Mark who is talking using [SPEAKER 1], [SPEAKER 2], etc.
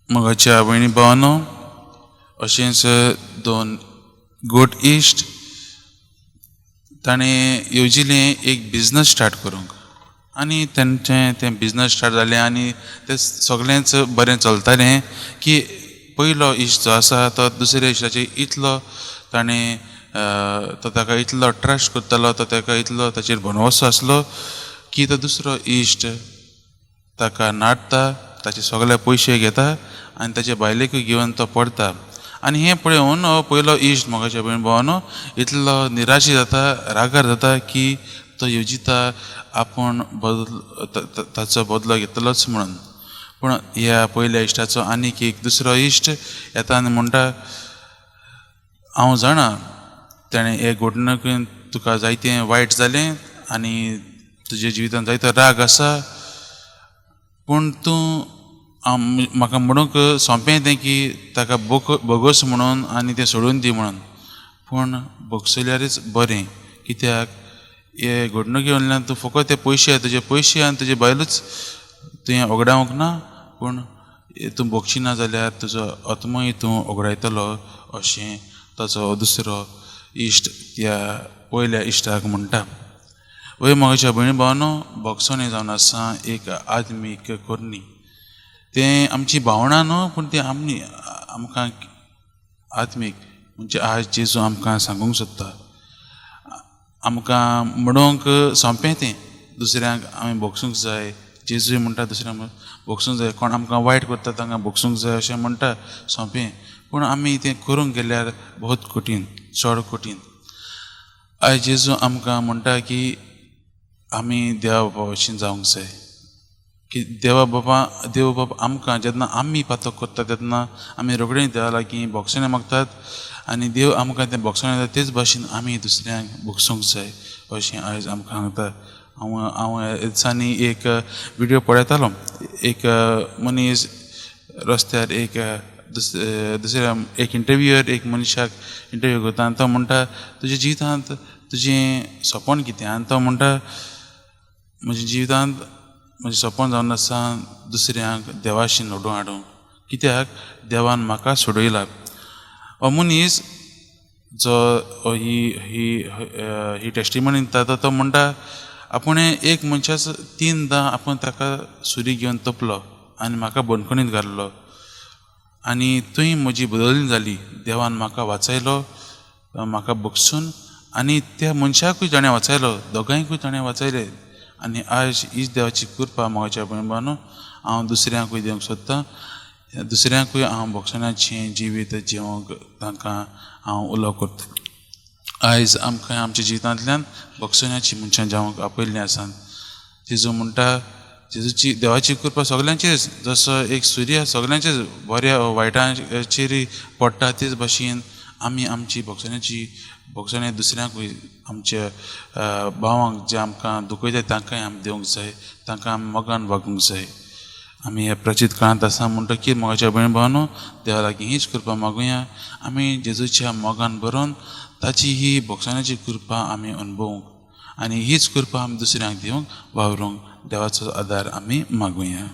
[SPEAKER 1] मोगाच्या भयणी भावानो, अशेंच दोन गुड इश्ट ताणें येवजिलें एक बिजनस स्टार्ट करूंक आनी तेंचें तें बिजनस स्टार्ट जालें आनी तें सगळेंच बरें चलतालें की पयलो इश्ट जो आसा तो दुसऱ्या इश्टाचेर इतलो ताणें तो ताका इतलो ट्रस्ट करतालो, तो ताका इतलो ताचेर भरवंसो आसलो की तो दुसरो इश्ट ताका नाडटा, ताचे सगळे पयशे घेता आनी ताचे बायलेकूय घेवन तो पडटा. आनी हें पळोवन हो पयलो इश्ट मोगाच्या भयण भावानो इतलो निराशी जाता, रागार जाता की तो येवजिता आपूण बदल ताचो बदलो घेतलोच म्हणून. पूण ह्या पयल्या इश्टाचो आनीक एक दुसरो इश्ट येता आनी म्हणटा, हांव जाणा तेणें हे घडणुकेन तुका जायतें वायट जालें आनी तुज्या जिवितांत जायतो राग आसा, पूण तूं म्हाका म्हणूंक सोंपें तें की ताका बोगस म्हणून आनी तें सोडून दी म्हणून, पूण भोगसल्यारच बरें, कित्याक हे घडणुके वयल्यान तूं फकत ते पयशे तुजे पयशे आनी तुजे बायलूच तुवें ओगडावंक ना, पूण तूं भोगशी ना जाल्यार तुजो आत्मय तूं ओगडायतलो अशें ताचो दुसरो इश्ट त्या पयल्या इश्टाक म्हणटा. वय मोगाच्या भयणी भावानो, भोगसणें जावन आसा एक आत्मीक करणी, तें आमची भावनां न्हू पूण तें आमी आमकां आत्मीक म्हणजे आज जेजू आमकां सांगूंक सोदता. आमकां म्हणूंक सोंपें तें दुसऱ्यांक आमी भोगसूंक जाय, जेजूय म्हणटा दुसऱ्यांक भोगसूंक जाय, कोण आमकां वायट करता तांकां भोगसूंक जाय अशें म्हणटा, सोंपें, पूण आमी तें करूंक गेल्यार बहुत कठीण, चड कठीण. आयज जेजू आमकां म्हणटा की आमी देवा बाबा भशेन जावंक जाय, की देवा बाबा देव बाबा आमकां जेन्ना आमी पातक करता तेन्ना आमी रोखडें देवा लागीं भोगसणें मागतात आनी देव आमकां तें भोगसणें दिता, तेच भाशेन आमी दुसऱ्यांक भोगसूंक जाय अशें आयज आमकां सांगता. हांव हांव ह्या दिसांनी एक विडियो पळयतालो, एक मनीस रस्त्यार एक दुसऱ्या एक इंटरव्यूअर एक मनशाक इंटरव्यू करता आनी तो म्हणटा तुज्या जिवितांत तुजें सपन कितें, आनी तो म्हणटा म्हज्या जिवितांत म्हजें सपन जावन आसा दुसऱ्यांक देवाशी ओडून हाडूंक, कित्याक देवान म्हाका सोडयला. हो मनीस जो ही ही ही टेस्टिमनी दिता तो म्हणटा आपूण एक मनशाचो 3दां आपूण ताका सुरी घेवन तोपलो आनी म्हाका बंदखणींत घातलो आनी थंय म्हजी बदलणी जाली, देवान म्हाका वाचयलो, म्हाका बगसून आनी त्या मनशाकूय ताणें वाचयलो, दोगांयकूय ताणें वाचयले. आनी आयज हीच देवाची कृपा म्हज्या भयण भावांनो, हांव दुसऱ्यांकूय दिवंक सोदतां, दुसऱ्यांकूय हांव भोगसण्याचें जिवीत जिवंक तांकां हांव उलो करतां. आयज आमकां आमच्या जिवितांतल्यान भोगसण्याची मनशां जावंक आपयल्लीं आसात. जेजू म्हणटा जेजूची देवाची कृपा सगल्यांचेर, जसो एक सुर्य सगल्यांचेर बऱ्या वायटाचेरूय पडटा, तेच भाशेन आमी आमची भोगसण्याची भोगसणें दुसऱ्यांकूय आमच्या भावांक जे आमकां दुखयता तांकांय आमी दिवंक जाय, तांकां आमी मोगान वागूंक जाय. आमी ह्या प्रचीत काळांत आसा म्हणटकीर मोगाच्या भयण भावांनो देवा लागीं हीच कृपा मागुया, आमी जेजूच्या मोगान बरोवन ताची ही भोगसण्याची कृपा आमी अणभवूंक आनी हीच कृपा आमी दुसऱ्यांक दिवंक वावरूंक देवाचो आदार आमी मागुया.